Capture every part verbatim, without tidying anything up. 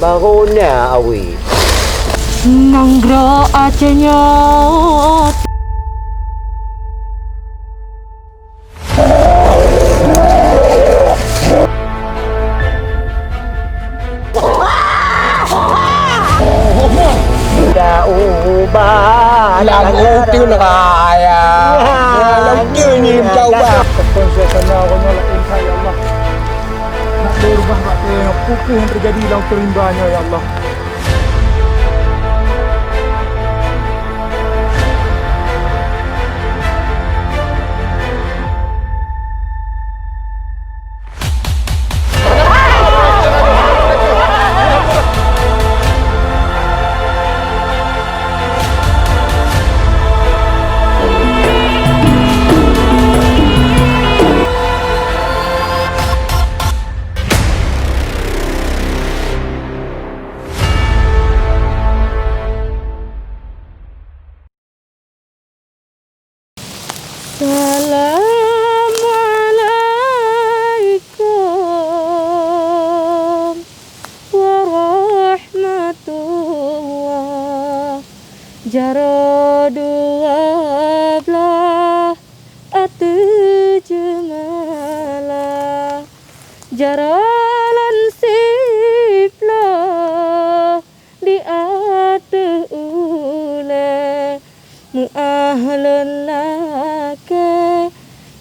Baru na awai. Nanggroe Aceh nyoe. Dah ubah. Lam uteuen raya. Lam uteuen nyoe dah ubah. Teupon suasana uroe nyoe laén that, ya Allah. Nak lé rubah bak peue nyang terjadi lam uteuen rimba nyoe, ya Allah. Assalamualaikum warahmatullah. Jaroe dua blaih ateueh jeumala, jaroe lôn siploh di ateueh ulée, meuáh lôn lakée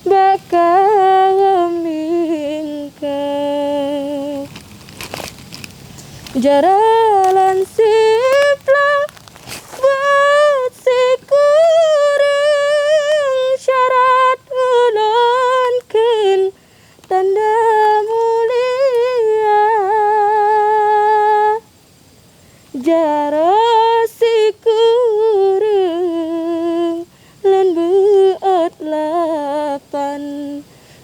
bak kawöm lingka. Jaroe lôn siploh buet sikureueng syarat ulôn kheun tanda mulia. Jaroe sikureueng lôn beuôt lapan,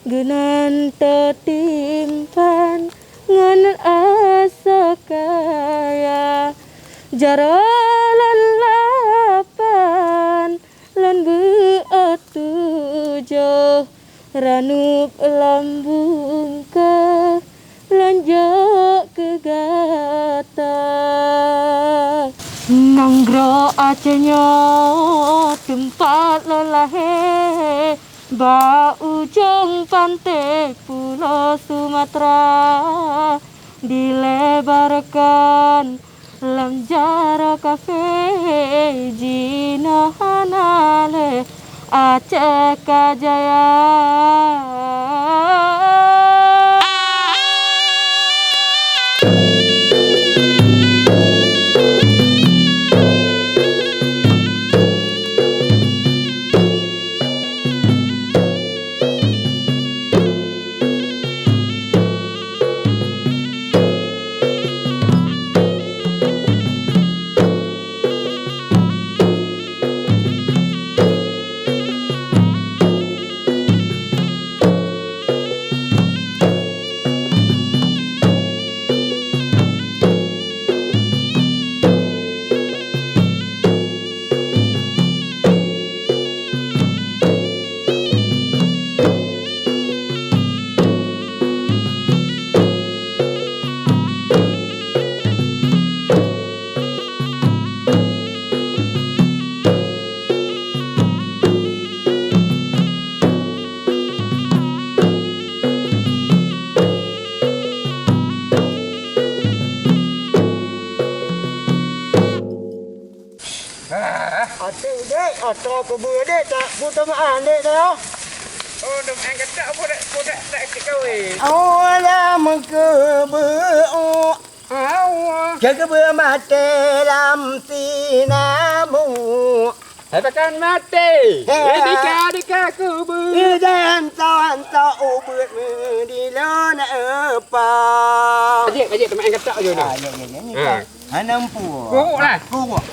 geunan tatimphan ngon asoe kaya. Jaroe lôn lapan, lôn beuôt tujoh, ranup lambung keuh lôn jok keu gata. Nanggroe Aceh nyoe teumpat lôn lahé, bak ujong panté Pulo Sumatera, dilebarkan lam jaroe kafé jinoe hana lé Aceh ka jaya. Até dek, atra keubeue dek, tak buta maan dek dah. Oh, dum angkat tak budak, budak tak kawin. Awak dah mengkeubeue, oh. Awak. Keubeue maté lam sinamu. Hai pakan maté. Hai. Eh, dika, dika keubeue. Eh, dan tawan tak ubit meudilon apa. Ajak, ajak teman angkat tak je dah. Ah, ya, ya, ya, ni. Ah. Hana empu. Kuruk lah. Kuruk.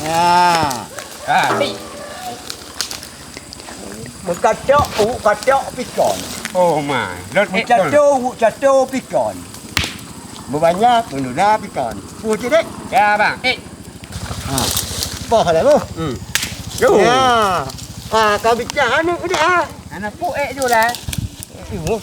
Ya. Ah. Meukatok, uruk katok pikon. Oh, ma. Lot meucato, uruk cato pikon. Meubanyak, meununa pikon. Puh cit, dek. Ya, bang. Eh. Ha. Poh dah, boh. Hmm. Yo. Ya. Ha, ka bicah anu, dek, ha. Anak puek ju dah. Eh, boh.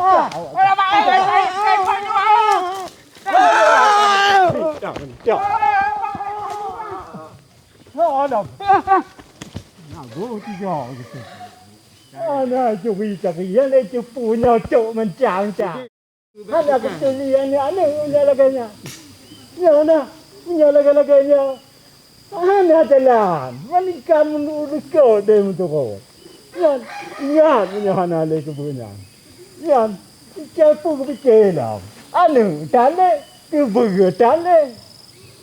Alah, Mak, eh, eh, eh, eh, eh, eh. Alah. Nah, gua tiga gitu. Ana curi-curi, yang lain cupu nyoe cok mencang-cang. Hana beutôi lé aneuk-aneuk nyan lagèe nyan. Nyan na, nyan lagèe-lagèe nyan. Hana jalan. Meuningka meunurot likot deh meuturot. Nyan, ingat meunyoe hana lé keubeue nyan. Nyan, pike peue geupike lom. Aneuk tan lé, keubeue tan lé.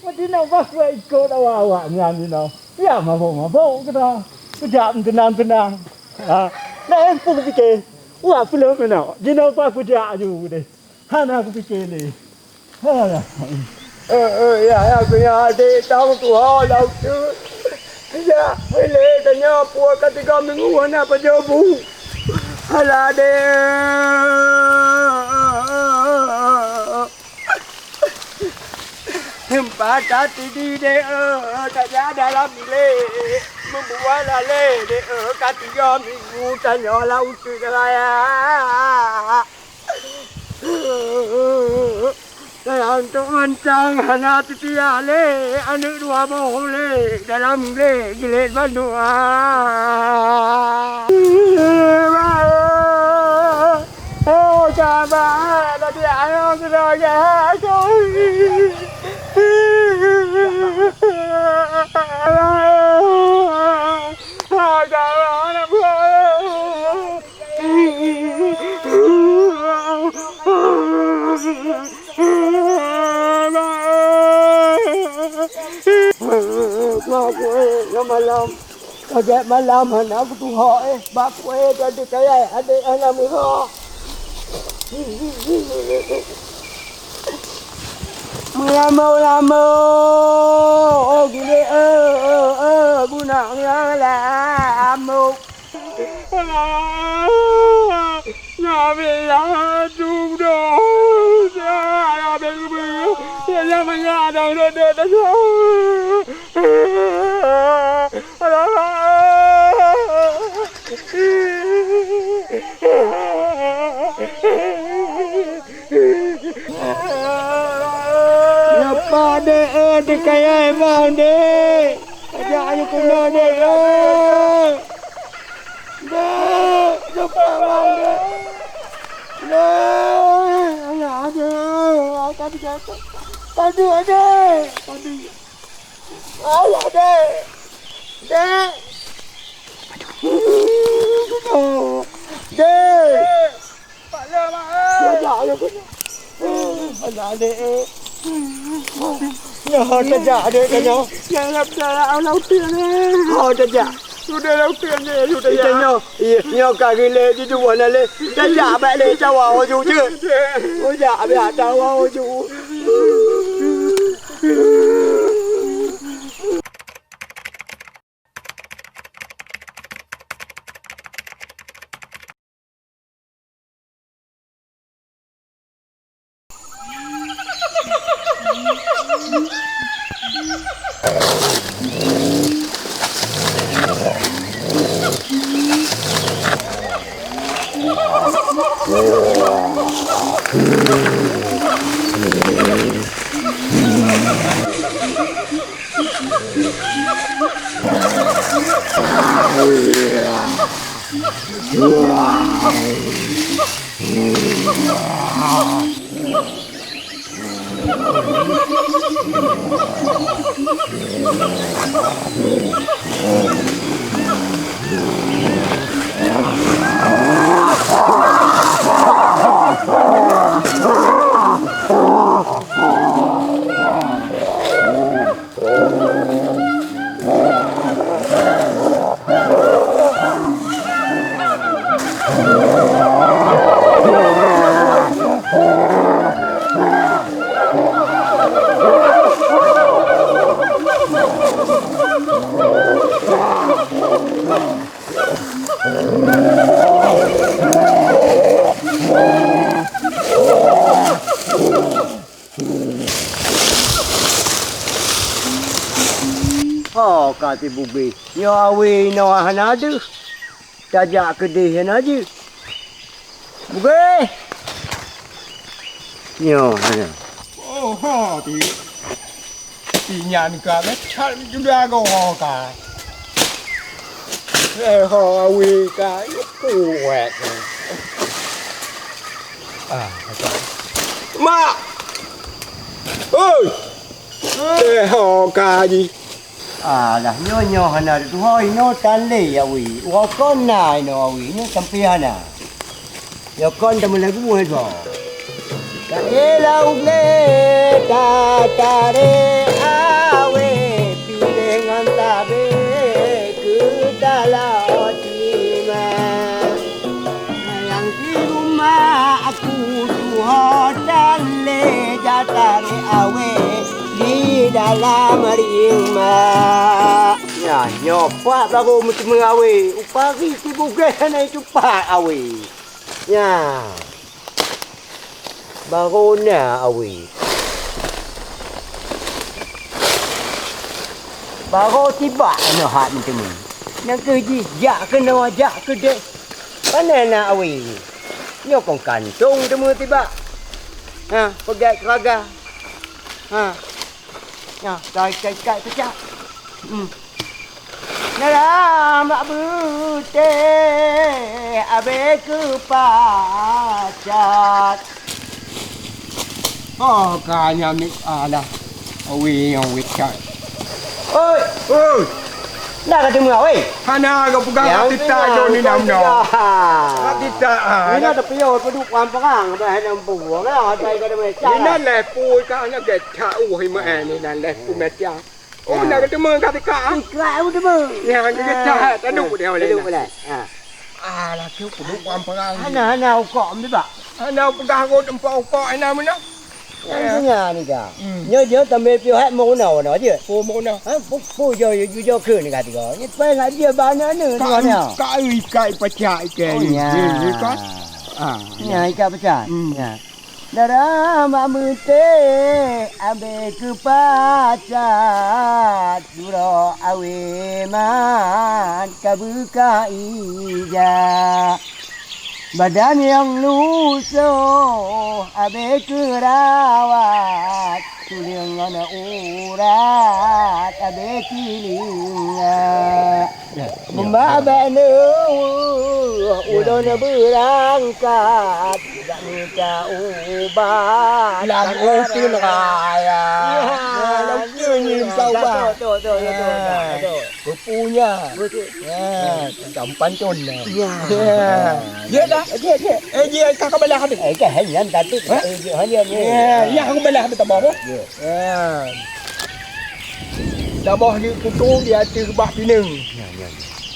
Meudinoe bah kuat ikot awak-awak nyan dinoe. Ya mabök-mabök keudroe. Kujak meukeunang-keunang. Ha, laén peue kupike. Wah, peuleueh meunoe. Jinoe bah kujak aju deh. Hana kupike lé. Ha. Eh, eh, ya, ya, keunya adik tang tuha laut tu. Ya, pilih tanya puas ka tiga minggu hana pajoh bu. Alah, deh. Empat hati di deh, eh, tajak dalam glé. Membuat lalé deh, eh, ka tiga minggu tanyoe lam uteuk raya. Sayang tok mancang hana teutia lé, aneuk dua boh lé dalam glé gilet bandua. Oh, sabar, tapi ayah sudah jahat. Oh, sabar, anak buah. Malam. Kagèt malam hana kutuhok, eh. Bak kuéh tadi kayai adék hana meuhok. Meulamoe-lamoe, oh, gulé, eh, eh, eh, guna meulamoe. Napa dek, eh, dikayai bang dek. Ajak ayu kena dek, eh. Dek, napa bang dek. Dek, ayah dek. Tadi jatuh. Tadi dek. Tadi. Alah, dek. Dek. Dek. Pak Lé, Mak, eh. Alah, dek. Nyoe, tajak, dek, nyoe. Ya, ya, ya, ya, Allah, uteuk ni. Oh, tajak. Sudah lah, uteuk ni, sudah ya. Nyoe, iya, nyoe ka gilé di dua na lé. Tajak bak lé cawa uju je. Ujak biar cawa uju. Ho ka si Bugé. Nyoe awe inoe hana deuh. Tajak keudeh hana jeuet. Bugé! Nyoe hana. Oho, ti. Ti nyan ka geuchat juda goe ka. Eh, ho awe ka, yue kuwet. Ah, mak! Oi! Eh, ho ka jih. Alah, nyoe, nyoe hana teutuho, inoe tan lé awe. Uroe kon na inoe awe, nyoe sampoe hana. Nyoe kon tameulagu hai droe. Ka éla u glé tataré awe, piléh ngon sabé keu talawa tima. Nyang di rumoh aku tuho tan lé jataré awe di dalam rimba. Nyan, nyoe pat barô meuteumé awe, upari si Bugé hana tupat awe. Nyan. Barô na awe. Barô tibak nyoe hat meuteumé. Nyang keuh jijak keunoe jak keudeh. Pane na awe? Nyoe kon kantong teumé tibak. Ha, peugét keuraga. Ha. Nyoe, kai, kai, kai peucah. Hmm. Nyoe lam bak beutéh abéh keupacat. Oh, ka nyan mit alah. Awi nyang wicak. Oi, oi. Na ka teumeuah, weh? Hana, ka peugah ka tita jo ni nam no. Ka tita, ah. Ina tapi yo peuduek wan perang, dah hana mampu. Lah, atai ka damai. Ina leh pui ka hana gecak, uh, iman ni nan leh pui metiang. Oh, na ka teumeuah ka tika, ah. Tika, oh, teumeuah. Ya, ka gecak, taduk dia oleh. Taduk oleh. Ah. Ah, laki peuduek wan perang. Hana, hana ukok meuba. Hana peugah rot empat ukok ina meunan. Nyang tinggai ni ka. Hmm. Nyoe jeuet tamé piôh hek meurunoe-runoe jeuet. Oh, meurunoe. Ha, pu-, pu jo, jo, jo kheun ka tiga. Nyoe pai ngat jeuet ba aneuk-aneuk tiga nyoe. Ka, ka, ikat pacak ikan. Oh, nya. Ni, ni kan. Ah, nya, ikat pacak. Hmm. Nya. Dara mak meuté abéh keupacat, duroe awé mat ka beuka ija. Badan nyang lusoh abéh keurawat, tuleueng ngon urat abéh tilinga. Beumabak neuh ulôn beurangkat, jak mita ubat lam uteuen raya. Lam uteuen nyan mita ubat. Beutôi, beutôi, beutôi, beutôi. Beutôi. Ya, macam pantôn dah. Ya. Ya. Ya dah. Ya, ya. Eh, ya, ka, ka balah habis. Eh, ka, hai, nyan tatut. Eh, ya, hanya ni. Ya, ya, aku balah habis tambah apa? Ya. Ya. Saboh jeuet kutu di ateueh bak pineung. Ya, ya, ya.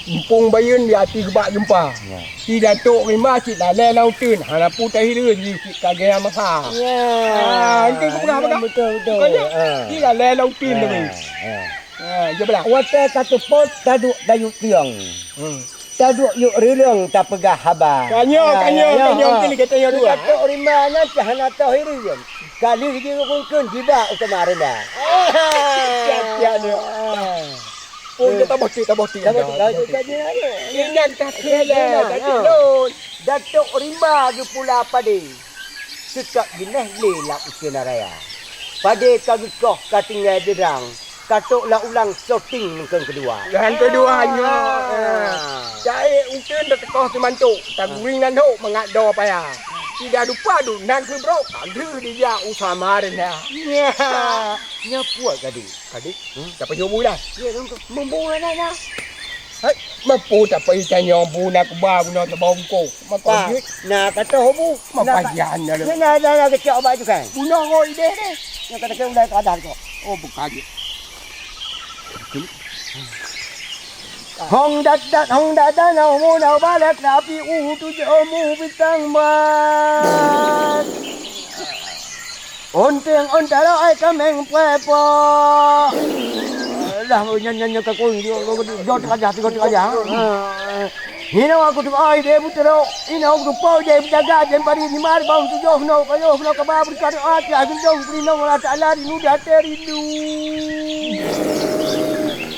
Empung bayeuen di ateueh bak jeumpa. Ya. Di datuk rimba cit lalé lam uteuen. Hana peue tahireuen jih cit ka gaya masa. Ya. Ah, itu kepeugah-peugah. Betul, betul. Bukan dia? Ah. Di lalé lam uteuen tadi. Ya. Ah, dia belah. Watèe ka teupot taduek tayue tiong. Hmm. Taduek yue reuleueng tapeugah haba. Ka nyoe, ka nyoe, ka nyoe, mungkin gata nyoe dua. Datuk rimba nyan cit hana toh hireuen. Ka lheueh jiureueng kheun jiba u teuma reunda. Tiap-tiap nyoe. Oh, dia tambah tik, tambah tik. Tambah tik, tambah tik. Ingat ka keu lé, ka keu lôn. Datuk rimba geupula padé. Seutôt binéh lé lam uteuen raya. Padé ka geukoh ka tinggai deurang. Ka trok lam ulang syuting nyang keudua. Nyang keudua nyoe. Ah. Jai uteuen teukoh seumantok, taguring nan hok mangat do paya. Tidak lupa duek nan keubrok, ka lheueh dijak u Samarinda. Nya, nya puet kadi. Kadi? Hmm? Siapa nyoe bulan? Ya, dong. Membulan na. Hai, mampu tak pai tanyong bu nak ba guna teuba bungkôh. Maka Pak, jeuet. Na kata bu. Maka Na ka-, jan dah. Ni na, na, na kecek obat tu kan? Bunoe ngoi deh deh. Yang kata saya udah kadang tu. Oh, bukan je. Hong dat dat, hong dat dat, na umu na balak, tapi u tu je umu bintang ban. Unteng untara ai kaméng puai po. Lah, nyan, nyan, nyan, ka kui, jot, jot, jot aja, tiga, tiga aja. Hino aku tu ai deh butero, hino aku tu pau deh jaga jen bari ni mar bang tujoh no kayo no kaba berkat ati agung dong beri nong Allah Taala rindu di até rindu.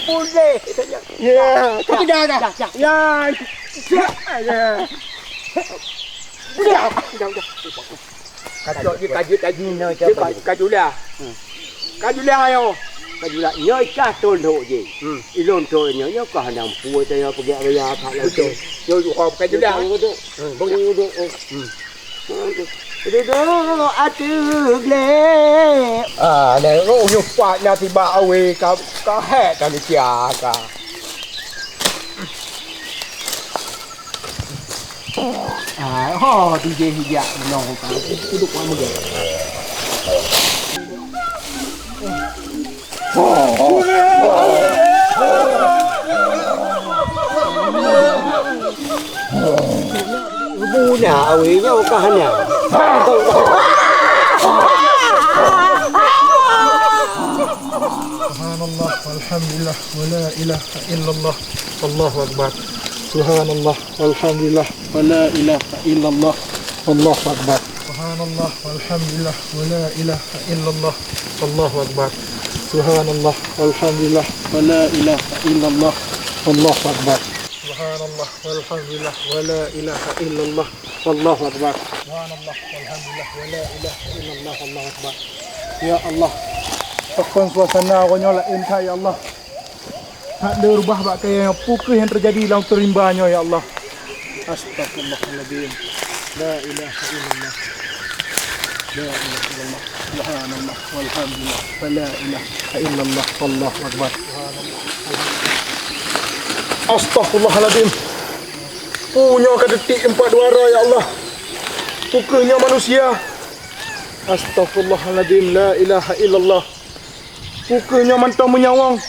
Pulih. Ya, kau dah, dah. Ya. Ya. Ya. Udah, udah, udah. Kacok je, kajut lagi. Nyoe Dia siapa ka-, ni? Kajulah. Hmm. Kajulah ayo. Kajulah. Nyoe cah tondok je. Hmm. Ilôn tondok nyoe, nyoe kah nang pue tanya pergi raya kat laut. Betul. Nyoe kah kajulah. Betul. Hmm, boleh duduk. Hmm. Duduk ateueh glé. Ah, dah roh nyoe pat na tiba awe ka, ka hek ka mikia ka. Ah, ho, dijeh hijak menong ka. Duduk mak mege. Buna awe nyoe ka hana. Subhanallah, walhamdulillah, wa la ilaha illallah, wallahu akbar. Subhanallah, walhamdulillah, wa la ilaha illallah, wallahu akbar. Subhanallah, walhamdulillah, wa la ilaha illallah, wallahu akbar. Subhanallah, walhamdulillah, wa la ilaha illallah, wallahu akbar. Subhanallah, walhamdulillah, wa la ilaha illallah, wallahu akbar. Subhanallah, walhamdulillah, wa la ilaha illallah, wallahu akbar. Ya Allah, pakon suasana awaknyoe laén that, ya Allah. That le rubah bak kayée nyoe, peu kheueh nyang teujadi lam teurimba nyoe, ya Allah. Astagfirullahaladzim. La ilaha illallah. La ilaha illallah. Subhanallah. Walhamdulillah. Wa la ilaha illallah. Allahu akbar. Astagfirullahaladzim. Peu nyoe ka teutik empat duara, ya Allah. Peu kheueh nyoe manusia. Astagfirullahaladzim. La ilaha illallah. Peu kheueh nyoe mantong meunyawöng.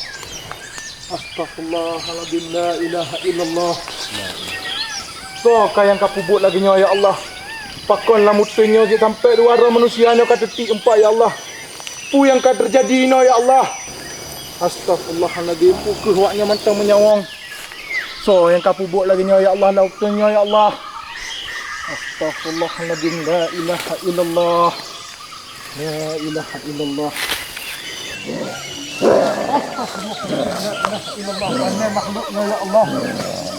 Astagfirullahaladzim, la ilaha illallah. Soe ka nyang ka peubuet lagée nyoe, ya Allah? Pakon lam uteuen nyoe jeuet sampoe dua droe manusia nyoe ka teutik empat, ya Allah? Peu nyang ka teujadi inoe, ya Allah? Astagfirullahaladzim, peu kheueh awaknyoe mantong meunyawöng. Soe nyang ka peubuet lagée nyoe, ya Allah, lam uteuen nyoe, ya Allah? Astagfirullahaladzim, la ilaha illallah. La ilaha illallah. La ilaha illallah. Pane makhluk nyoe, ya Allah.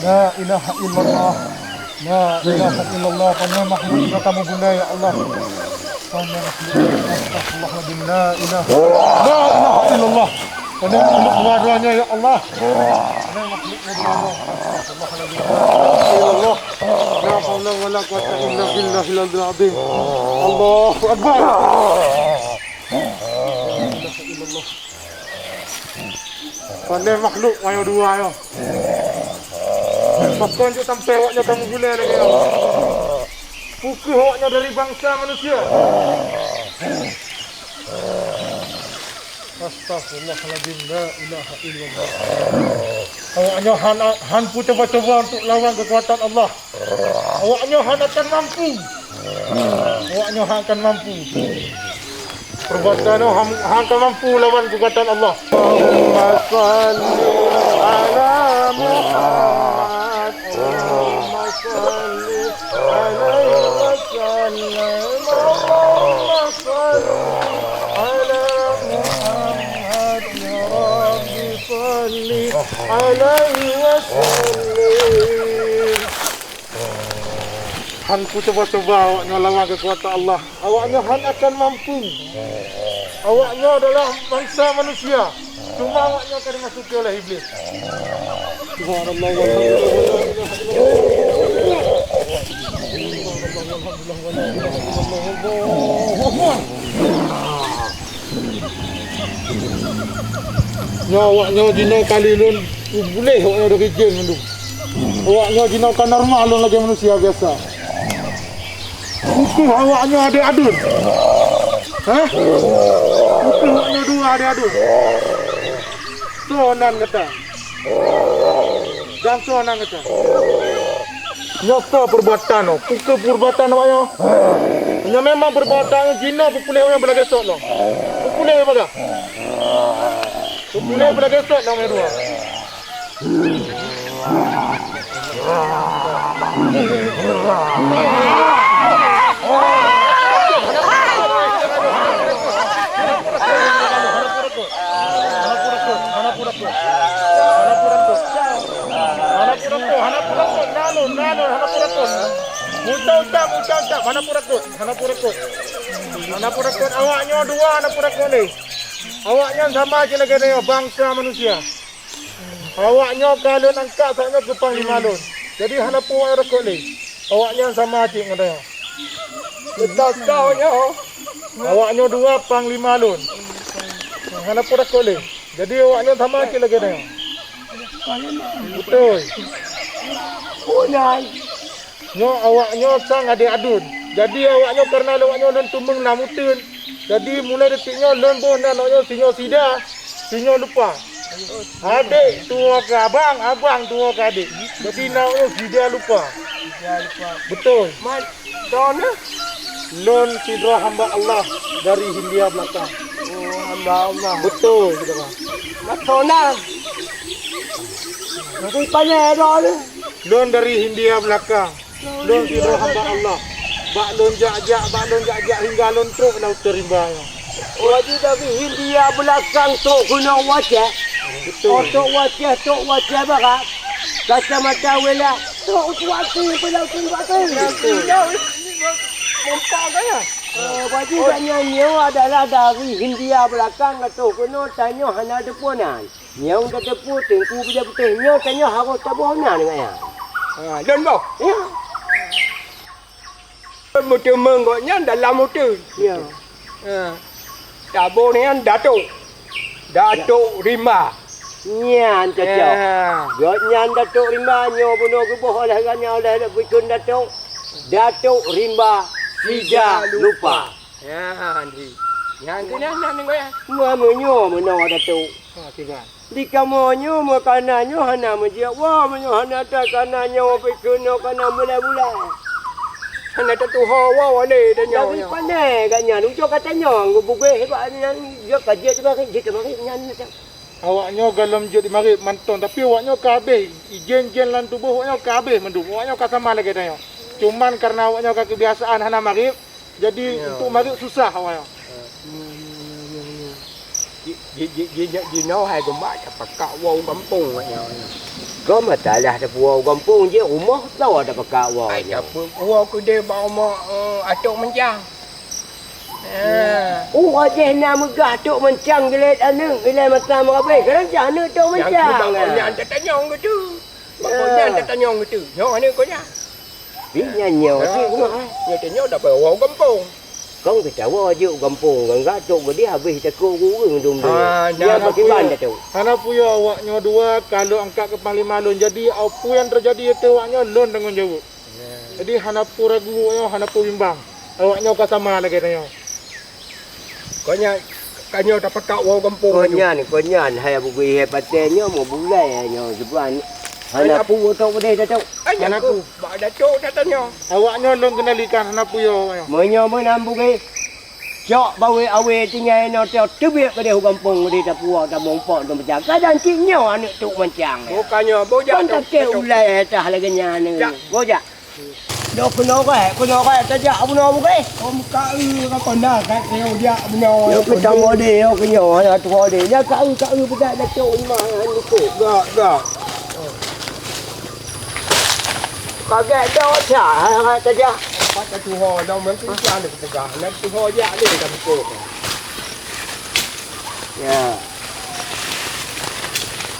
La ilaha illallah. La ilaha illallah. Pane makhluk nyoe kamu guna, ya Allah. Pane makhluk. Astagfirullahaladzim. La ilaha. La ilaha illallah. Pane makhluk luar nyoe, ya Allah. Pane makhluk nyoe, ya Allah. Astagfirullahaladzim. La ilaha illallah. La haula wala quwwata illa billahil aliyil azim. Allahu akbar. La ilaha illallah. Pane makhluk nyoe dua nyoe. Pakon jeuet sampoe awaknyoe ka meugulée lagée nyoe? Peu kheueh awaknyoe dari bansa manusia? Astagfirullahaladzim, la ilaha illallah. Awaknyoe hana, han peucuba-cuba untuk lawan kekuatan Allah. Awaknyoe hana akan mampu. Awaknyoe hana akan mampu. Perbuatan nyoe han, hana akan mampu lawan kekuatan Allah. Allahumma shalli ala Muhammad. Allahumma shalli alaihi wasallam. Allahumma shalli ala Muhammad. Ya Rabbi, shalli alaihi wasallim. Han peucuba-cuba awaknyoe lawan kekuatan Allah. Awaknyoe han akan mampu. Awaknyoe adalah bansa manusia. Cuma awak nyoe ka dimasuki oleh Iblis. Subhanallah, walhamdulillah, walhamdulillah. Nyoe awak nyoe jinoe kali lôn buléh awak nyoe dari jén mandum. Awak nyoe jinoe ka normal lôn lagèe manusia biasa. Pukul awak nyoe adé adun. Hah? Pukul awak nyoe dua adé adun. Soe nan gata? Dan soe nan gata? Nyoe soe perbuatan nyoe? Pukul perbuatan awak nyoe. Nyoe memang perbuatan nyoe jinoe peupuléh awak nyoe beulagèe sot lom. Peupuléh bagah. Peupuléh beulagèe sot lom nyoe dua. Hana peureukot, hana peureukot, hana peureukot, hana peureukot. Muta utam, muta utam, hana peureukot, hana peureukot. Hana peureukot, awak nyoe dua hana peureukot lé. Awak nyan sama cit lagèe nyoe, bansa manusia. Awak nyoe ka lôn angkat saat nyoe keu panglima lôn. Jadi hana peue awak nyoe reukot lé. Awak nyan sama cit ngon tanyoe. Beutôi nyoe. Awak nyoe dua panglima lôn. Hana peue reukot lé. Jadi awak nyoe sama cit lagèe tanyoe. Beutôi. Nyoe awak nyoe sang adé adun. Jadi awak nyoe kareuna awak nyoe lôn teumeung na muteun. Jadi mulai detik nyoe lôn boh nan awak nyoe sinyoe sida, sinyoe lupa. Adék tuwoe keu abang, abang tuwoe keu adék. Jadi na awak nyoe sida lupa. Beutôi. Man, droeneuh? Lôn sidroe hamba Allah dari Hindia Belakang. Oh, hamba Allah. Beutôi, saudara. Matrona. Dari pane droeneuh? Lôn dari Hindia Belakang. Lôn sidroe hamba Allah. Bak lôn jak-jak, bak lôn jak-jak hingga lôn trok lam uteuen rimba nyoe. Oh, jadi dari Hindia Belakang trok keunoe u Aceh. Beutôi. Oh, trok u Aceh, trok u Aceh Barat. Kacamata wela. Trok u Kuwati, peulau Kuwati. Beutôi. Mantap gaya. Oh, berarti kat nyan nyoe adalah dari Hindia Belakang ka trok keunoe, tanyoe hana teupeue nan. Nyang tateupeue Teungku Bijèe Putéh nyoe tanyoe harôh taboh na deungon nyan. Ha, lôn boh. Ya. Lôn meuteumeung gobnyan dalam uteuen. Ya. Ha. Taboh nyan Datuk. Datuk Rimba. Nyan cocok. Ya. Gobnyan Datuk Rimba nyoe bunoe geuboh oleh gobnyan oleh Bikun Datuk. Datuk Rimba Sija Lupa. Ya, Andri. Nyan keuh nyan, nyan, nyan, ya. Meunyoe meunoe Datuk. Ha, sinan. Di kamoe nyoe meukanan nyoe hana meujeuet woe, meunyoe hana that kana nyoe pih keunoe kana bulai-bulai. Hana tatuho woe lé tanyoe nyoe. Tapi pandai gata nyan, ujoe gata nyoe geubugéh bak nyan, jeuet ka jeuet di marit, jeuet di marit nyan. Awak nyoe gohlom jeuet di marit mantong, tapi awak nyoe ka habéh, ijén-jén lam tuboh awak nyoe ka habéh mandum. Awak nyoe ka sama lagèe tanyoe. Cuman kareuna awak nyoe ka keubiasaan hana marit, jadi untuk marit susah awak nyoe. Ji-, ji-, ji-, ji-, jinoe hai geumat tapakak woe u gampông awak nyoe. Kon masalah tapuwoe u gampông, jih rumoh soe tapakak woe nyoe. Ai, tapuwoe keudéh bak rumoh, eh, Atok Mancang. Ah. Oh, Aceh na meugah Tok Mancang geulet aneuk, ilai masa meurabeh. Kadang cah aneuk Tok Mancang. Nyang keu bang nyan tatanyong geutu. Bang nyan tatanyong geutu. Nyoe aneuk kau nyan. Pi nyan nyoe, cit kunoe, eh. Nyoe tanyoe dapet woe u gampông. Kong geutanyoe jeuet u gampông, ngon gatok geudeh habéh takot ureueng dum deh. Ah, nyan pakiban tato. Hana peue awak nyoe dua ka lôn angkat keu panglima lôn. Jadi, peue nyang teujadi ateueh awak nyoe lôn tanggong jaweueb. Jadi hana peue ragu awak nyoe, hana peue bimbang. Awak nyoe ka sama lagèe tanyoe. Kon nyan, ka nyoe tapakak woe gampông nyoe. Kon nyan, kon nyan, hai Abu Gui, hai patéh nyoe meubulai nyoe, sebab hana peue tok peudeh datuk. Hana peue. Bak datuk dah tanyoe. Awak nyoe lôn keunalikan, hana peue awak nyoe. Meunyoe meunan Abu Gui, cok bawé awé tinggai nyoe teubiet keudeh u gampông keudeh tapuwoe tabong pok tabong pejah. Kadang cit nyoe aneuk tok mancang. Bukan nyoe, bojak. Kon takée ulai tah lagèe nyan. Bojak. Dok keunoe, keunoe tajak bunoe bukée. Om ka eu ka konda ka keu jak bunoe. Yo keu tamode, yo keu nyoe, ya tuho de. Ya ka eu, ka eu peugah datuk rumah nyan dikuk. Gak, gak. Kagak dok cak, ha, ha, tajak. Pat ka tuho, dong meukeujah lé peugah. Nak tuho jak lé ka dikuk. Ya.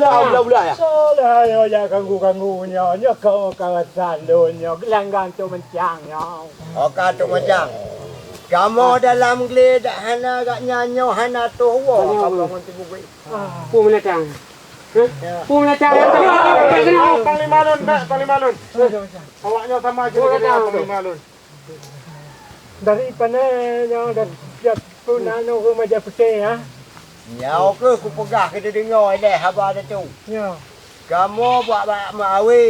bala, bala-bala ya. Salah yo jak ganggu-ganggu nyoe, nyoe ka kawasan lôn nyoe, geulanggang tu meucang nyoe. Oka tu meucang. Kamoe dalam glé dak hana gak nyan nyoe hana toh woe. Kamoe ngon tibu. Peue meunatang? Hah? Peue meunatang? Panglima lôn, Pak, Panglima lôn. Awak nyoe sama je dengan Panglima lôn. Dari pane nyoe dan pun anu ke Meujaputeh, ha? Nyoe keuh kupeugah keu teudeungoe ilèe haba teutu. Nyoe. Kamoe bak, bak meuawe.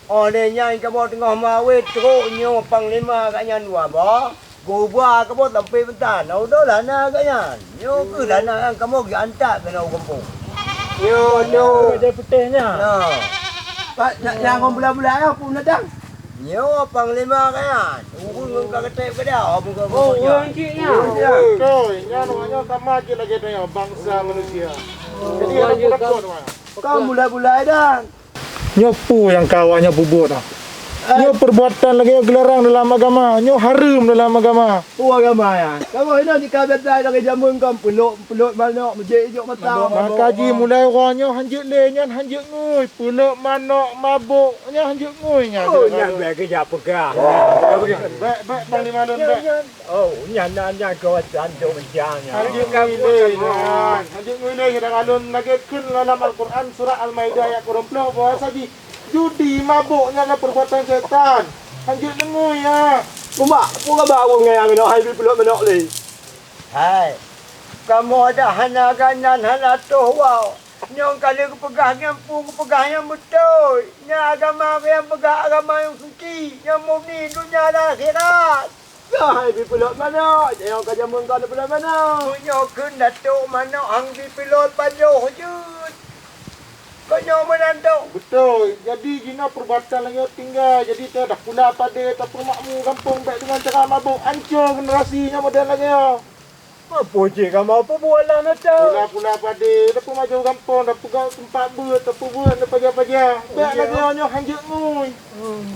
Óh lheueh nyan kamoe teungoh meuawe trok nyoe panglima gak nyan dua boh. Geuba kamoe sampai meutan. Udah lana gak nyan. Nyoe keuh lana nyang kamoe geuantat keunoe u gampông. Nyoe, nyoe. Meujaputeh nyan. Nah. Pak, nyang, nyang ngon bula-bula nyoe peue meunatang? Nyoe panglima nyan, ureueng ngon ka geutép keudau, bukan Oh, bukan nyan. Ureueng cit nyan. Ureueng cit nyan. Beutôi, nyan awak nyoe sama cit lagèe tanyoe, bansa manusia. Jadi, ureueng harus cit takot, takot. Ka mulai-mulai dan. Nyoe peue nyang ka awak nyoe peubuet, ah? Eh. Nyoe perbuatan lagèe nyoe geularang dalam agama, nyoe hareuem dalam agama. Peue agama nyan? Kamoe inoe jika biasa lagèe jameun kan, peulok, peulok manok, meujék ijok mata. Maka jih mulai uroe nyoe hanjeuet lé nyan, hanjeuet ngui. Peulok manok, mabök, nyan hanjeuet ngui nyan. Oh, nyan bèk geujak peugah. Bèk, bèk, panglima lôn, bèk. Oh, nyan, nyan, nyan kawasan dong jang nyan. Hanjeuet ngui lé nyan. Hanjeuet ngui lé, sedangkan lôn lagèe kheun lam Al-Quran, surat Al-Maidah ayat kureueng ploh, bahwasa jih judi, mabök nyan adalah perbuatan setan. Hanjeuet deungui, ya. Umak, peue kaba ureueng nyan meunoe hai bi peulok manok lé? Hai, kamoe dah hana ganan hana toh wow. Nyoe ka lheueh geupeugah nyan peue geupeugah nyang beutôi. Nyan agama nyang peugah agama nyang suci, nyang murni donya dan akhirat. Nyan hai bi peulok manok, nyoe ka jameun ka peulok manok. Meunyoe kheun Datuk manok hang bi peulok pajoh jeuet. Kok nyoe meunan tu? Beutôi. Jadi jinoe perbuatan lagèe nyoe tinggai. Jadi ta-, tapula padé, tapeumakmu gampông bèk deungon cara mabök, ancô generasi nyang modern lagèe nyoe. Apa cit kamoe peubuet lam ata? Pula-pula padé, tapeumaju gampông, tapeugah teumpat beuet, tapeubuet, tapaja-paja. Bèk lagèe nyoe, nyoe hanjeuet ngui. Hmm.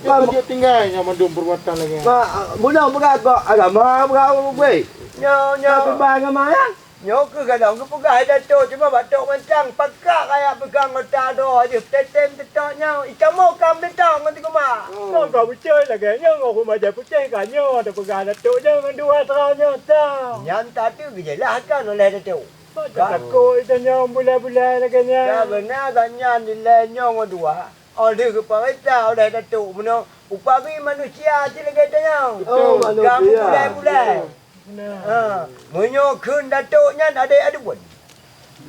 Nyoe hanjeuet tinggai nyoe mandum perbuatan lagèe nyoe. Mak, bunoe peugah kok agama, peugah ureueng bui. Nyoe, nyoe. Tapi bah agama nyan. Nyoe keuh galom geupeugah lé Datuk, cuma bak Tok Mansang pakak rakyat peugah anggota droe jih, teutem teutok nyoe, ikamoe ka meuteutong ngon si Kumba. Oh. Nyoe ka beutôi lagèe nyoe ngon Kumba Jai Putéh ka nyoe teupeugah Datuk nyoe ngon dua droe nyoe tong. Nyan ka teuh geujeulahkan oleh Datuk. Ka takot tanyoe bulai-bulai lagèe nyan. Ka beuna gobnyan dilèe nyoe ngon dua, oh lheueh geupeurintah oleh Datuk meunoe, upami manusia cit lagèe tanyoe. Betul. Oh, manusia. Ka meubulai-bulai. Nah. Ha, meunyoe kheun Datuk nyan adék aduen.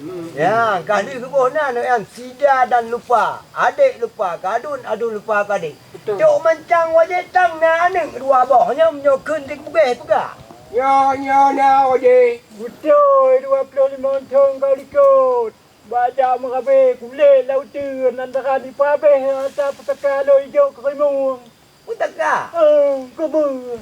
Hmm. Ya, ka lheueh geuboh na nyan sida dan lupa. Adék lupa keu aduen, aduen lupa keu adék. Betul. Tok Mansang wajéb tang na aneuk dua boh nyoe meunyoe kheun di Bugéh peugah. Nyoe, nyoe na wajéb. Beutôi, dua ploh limong thon ka likot. Bak jak meurabé kulét lam uteuen antara di pabéh ata peutaka lôn ijok keu rimueng. Peutaka? Eh, keubeue.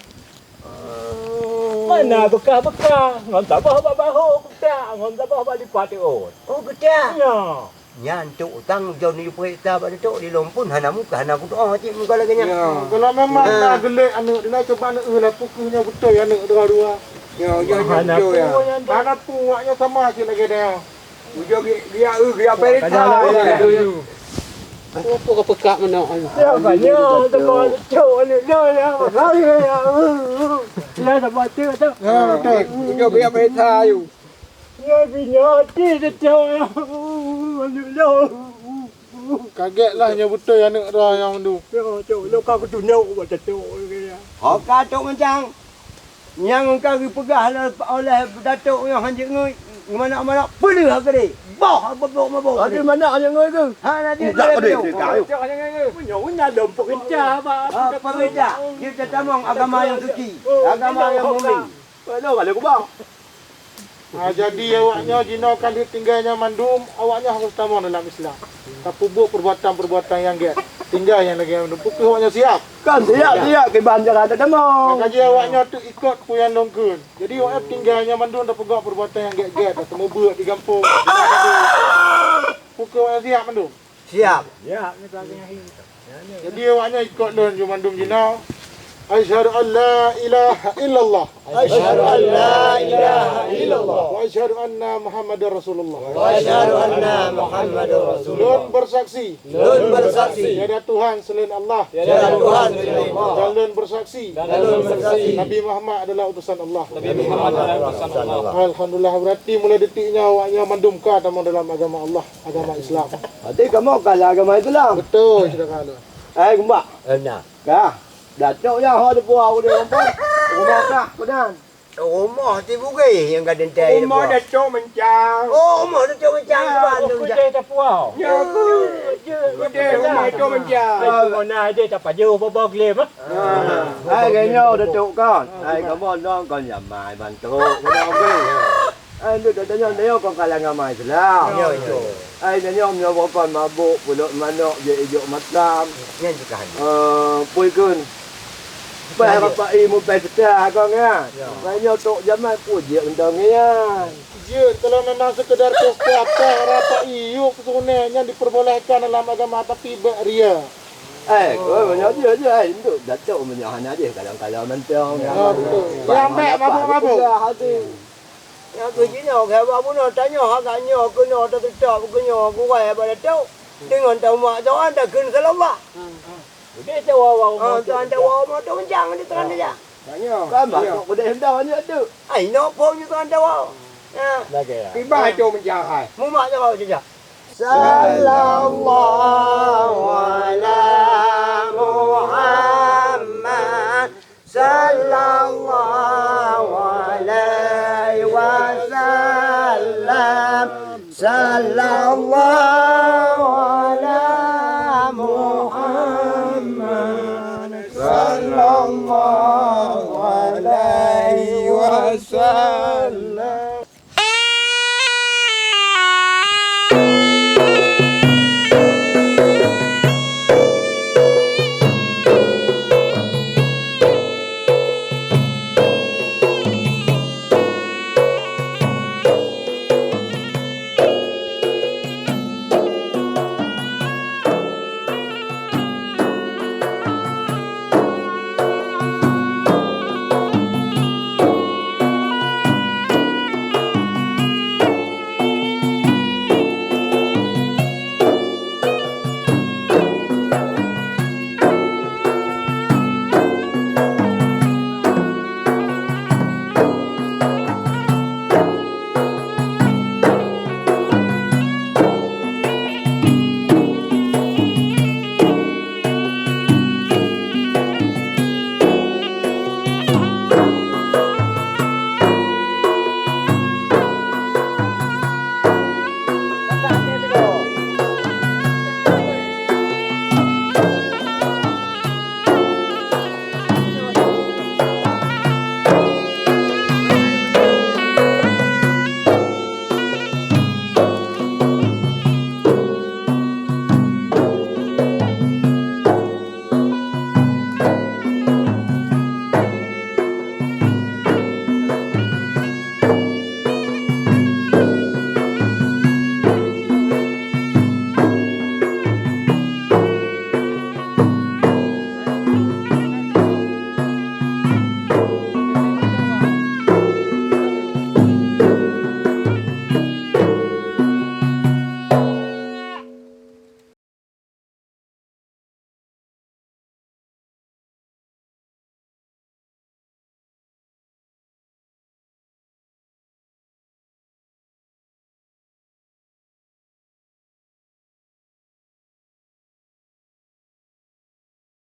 Oh. Mana beukah-beukah, ngon saboh bak bahô keutak, ngon saboh bak lipat rot. Oh, keutak? Ya. Nyan tok utang jon jipeuriksa bak Datuk, di lôn pun hana muka, hana kudoa cit muka lagèe nyan. Ya. Kalau memang na geulék aneuk, di na cuba aneuk, eh, lah pukeuh nyoe beutôi aneuk dua-dua. Ya, ya, ya, hana beutôi, ya. Hana peue, awak nyoe sama cit lagèe nyan. Ujoe gi-, giak, eh, giak peuriksa. Peue ka peukak meunoe? Ya, banyak teuma cok aneuk nyoe ya. Makanya ya. Ya, sama tu, tu. Ya, betul. Ujoe giak peuriksa, ayu. Ya, banyak hati tu, ya. Aneuk nyoe. Kagèt lah nyoe beutôi aneuk droe nyang mandum. Ya, cok, lo ka kutunjuk buat cok lagèe ya. Ho ka, Tok Mansang. Nyang ka geupeugah lé, oleh Datuk nyoe hanjeuet ngui, manok-manok peuleueh keudéh. Boh, boh, boh, boh, boh. Ada manok hanjeuet ngui tu? Ha, na dia. Nyoe na lom peurintah, Pak. Ah, peurintah. Dia tatamong agama nyang suci, agama nyang murni. Mana kalau kubah? Ha, jadi awak nyoe jinoe ka lheueh tinggai nyan mandum, awak nyoe harôh tamong dalam Islam. Tapeubuet perbuatan-perbuatan nyang gèt. Tinggai nyang lagèe nyan mandum. Peue keuh awak nyoe siap? Kan siap, siap, siap, kiban cara tatamong. Maka jih awak nyoe teuk ikot peue nyang lôn kheun. Jadi awak nyoe tinggai nyan mandum tapeugah perbuatan nyang gèt-gèt, tateumeubuet di gampông. Peue keuh awak nyoe siap mandum? Siap. Ya, ni tak ada yang hidup. Jadi awak nyoe ikot lôn ju mandum jinoe. Asyhadu an la ilaha illallah. Asyhadu an la ilaha illallah. Wa asyhadu anna Muhammadar Rasulullah. Wa asyhadu anna Muhammadar Rasulullah. Lôn bersaksi. Lôn bersaksi. Tiada Tuhan selain Allah. Tiada Tuhan selain Allah. Dan lôn bersaksi. Dan lôn bersaksi. Nabi Muhammad adalah utusan Allah. Nabi Muhammad adalah utusan Allah. Alhamdulillah, berarti mulai detik nyoe awak nyoe mandum ka tamong dalam agama Allah. Agama Islam. Berarti kamoe ka lam agama Islam. Betul, syedara lôn. Eh, Kumbak. Eh, na. Ka. Datuk nyan ho teupeue ureueng gampông. Rumoh kah, Kunan? Rumoh di Bugéh nyang ka teuntèe. Rumoh Datuk Mansang. Oh, rumoh Datuk Mansang. Ya, Kunan. Bugéh teupeue. Ya, Kunan. Bugéh rumoh Datuk Mansang. Ai, Kunan ada tapajoh bobo glem, ah. Ah. Ai, keunoe Datuk kon. Ai, kamoe nong kon nyamai bantuk. Kunan, Kunan. Ai, nyoe, nyoe, nyoe kon kalangan agama Islam. Ya, ya, ya. Ai, nyoe, nyoe, nyoe kon mabök, pulot manok, jok ijok matam. Nyan cit kah. Eh, pui keun. Bah, ya, ya. Rapai i mubai pesta kon, ya. Ya. Nyoe tok jaman pun jeuet untông nyan. Jeuet, kalau memang sekedar pesta teh, rapai i yue peusunat nyan diperbolehkan dalam agama, tapi bèk ria. Eh, oh, nyoe jeuet, jeuet, ai, untuk datuk meunyoe hana jih, kalau-kalau mantong. Ya, betul. Bah, yang bèk mabök-mabök. Ya, hati. Nyang keu jinoe, keu bunoe tanyoe, hak nyoe keunoe teukeutop keu nyoe gurèe bak datuk. Deungon taumat Tuhan takheun salawat. Udeh tawoe-woe. Ah, Tuhan tawoe moto mencang di Tuhan saja. Tanyoe. Kan masuk udeh hendak banyak tu. Ai, nok pun di Tuhan tawoe. Ha. Lagèe ya. Tiba tu mencang hai. Mumat tawoe saja. Sallallahu ala Muhammad. Sallallahu alaihi wasallam. Sallallahu ala Muhammad. Sallallahu alaihi wasallam.